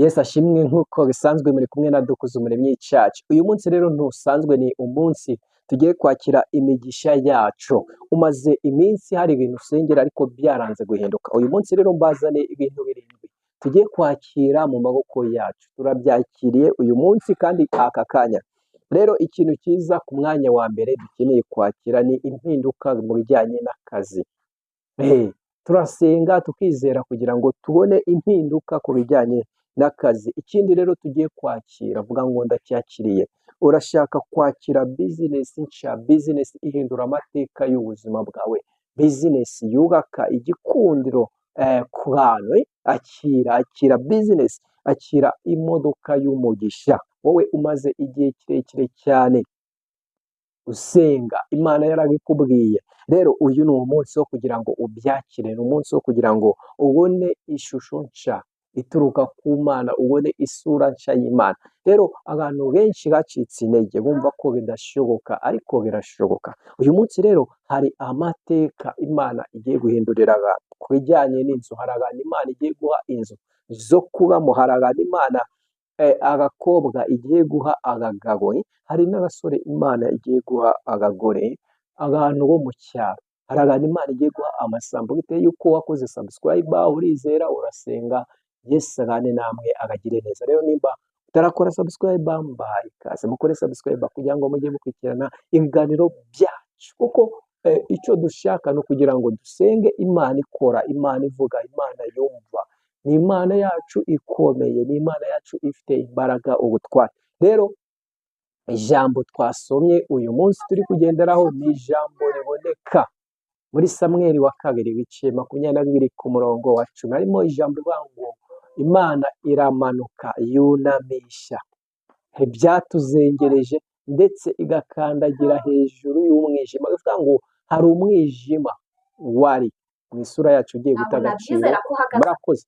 Yesu ashimwe. Nk'uko bisanzwe, muri kumwe na Dukuzumuremyi Church. Uyu munsi rero ntusanzwe, ni umunsi tugiye kwakira imigisha yacu. Umaze iminsi hari ibintu usengera ariko byaranze guhinduka. Uyu munsi rero mbazane ibintu birindwi tugiye kwakira mu maboko yacu. Turabyakiriye uyu munsi kandi aka kanya. Rero ikintu cyiza ku mwanya wa mbere dukeneye kwakira ni impinduka mu bijyanye n'akazi. Turasenga tukizera kugira ngo tubone impinduka ku bijyanye n'akazi. Ikindi rero tugiye kwakira, vuga ngo ndacyakiriye. Urashaka kwakira bizinesi nshya, bizinesi ihindura amateka y'ubuzima bwawe, bizinesi yubaka igikundiro ku bantu. Akira, akira bizinesi, akira imodoka y'umugisha. Wowe umaze igihe kirekire cyane usenga, Imana yarabikubwiye. Rero uyu ni umunsi wo kugira ngo ubyakire, ni umunsi wo kugira ngo ubone ishusho nshya ituruka ku Mana, ubone isura nshya y'Imana. Rero abantu benshi bacitse intege, bumva ko bidashoboka, ariko birashoboka. Uyu munsi rero hari amateka Imana igiye guhindurira abantu ku bijyanye n'inzu. Hari abantu Imana igiye guha inzu zo kubamo, hari abantu Imana abakobwa igiye guha abagabo, hari n'abasore Imana igiye guha abagore, abantu bo mu cyaro, hari abantu Imana igiye guha amasambu bitewe y'uko wakoze subscribe, urizera, urasenga. Yesu abane namwe, abagire neza. Rero nimba utarakora subscribe, mbahaye ikaze, mukore subscribe kugira ngo mujye mukurikirana ibiganiro byacu, kuko icyo dushaka ni ukugira ngo dusenge Imana ikora, Imana ivuga, Imana yumva. Ni Imana yacu ikomeye, ni Imana yacu ifite imbaraga, ubutware. Rero ijambo twasomye uyu munsi turi kugenderaho ni ijambo riboneka muri Samweli wa kabiri, ibice 22 ku murongo wa 10. Harimo ijambo rivuga ngo Imana iramanuka yunamisha ibyatuzengereje, ndetse igakandagira hejuru y'umwijima. Bivuga ngo hari umwijima wari mu isura yacu ugiye guta Ntabwo agaciro. nabyizera ko uhagaze. Murakoze.